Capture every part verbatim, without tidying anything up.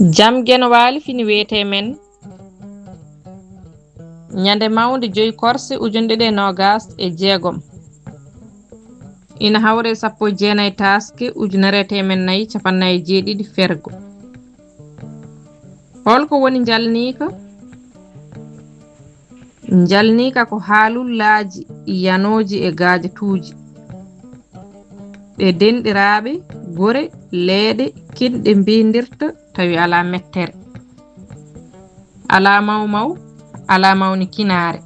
Jam Geno Waali fini wiyetee men ñande mawnde joyi korse ujunɗe ɗiɗi e noogas e jeegom. Ina hawre sappo e jeenayi taaske ujunere e teemen nayi capanɗe nayi e jeeɗiɗi fergo. Holko woni njalniika? Njalniika ko haalullaaji yanooji e gaajatuuji. Ɓe denɗiraaɓe, gore, leeɗe, kinɗe mbindirta tawi alaa mettere. Alaa mawmaw, alaa mawnikinaare.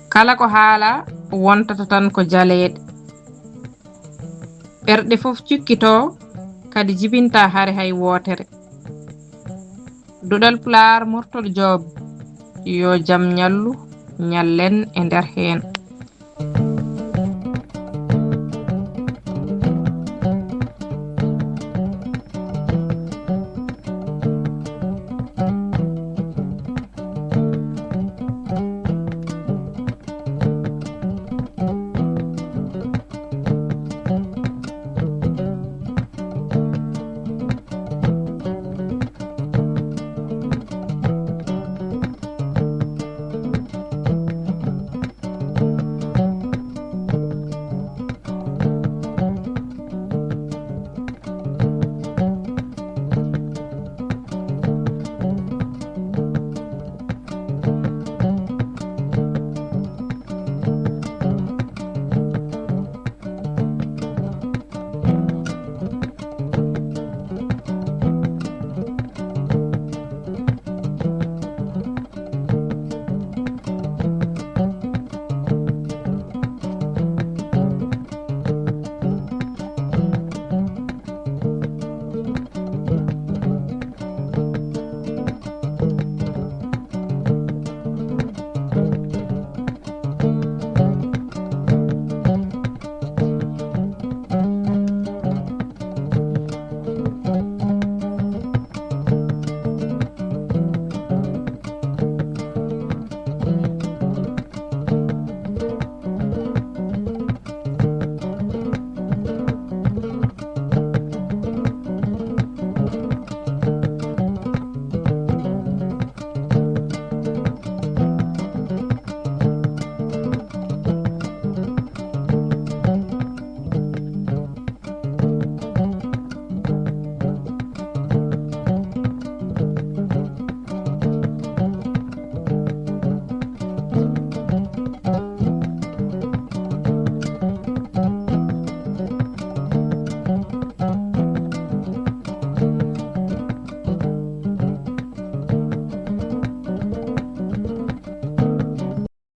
Kala ko haalaa wontata tan ko jaleeɗe. Ɓerɗe fof cikkitoo, kadi jibintaa hare hay wootere. Duɗal Pulaar Mortol Joob, yo jam ñallu, ñallen e nder heen.